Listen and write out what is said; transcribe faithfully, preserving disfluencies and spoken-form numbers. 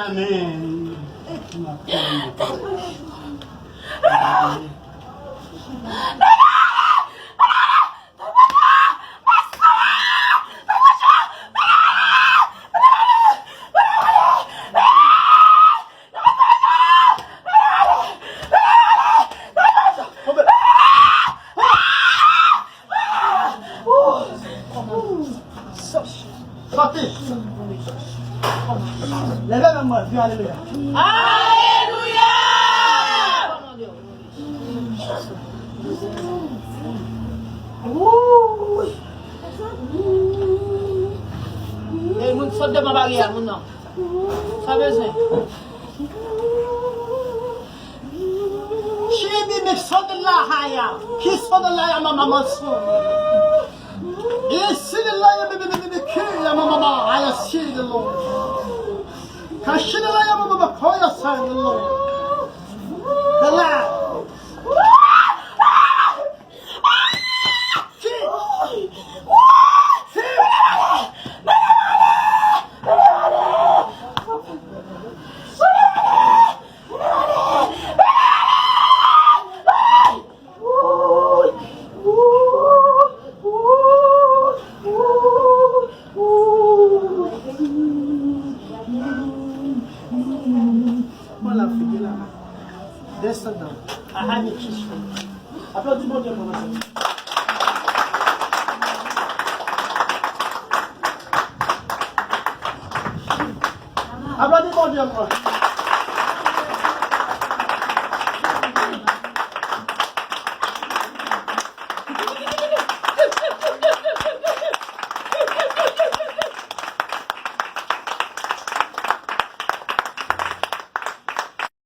Amen. Sòti. Leve men mwen, di alelouya. Alelouya! Wouy. Ey, moun sot devan baryè a, moun nan. Sa bezwen. Shibibik sodalahaya. Ki sodalaya mama maso. Isidalaya bibibibiki ya mama mama aya sidalo. Kashidalaya mama mama koya sandalo. Dala. Mwen la figi la. Desandan. A, a, mi kich. Aplodi Bondye pou nou. Aplodi Bondye pou nou.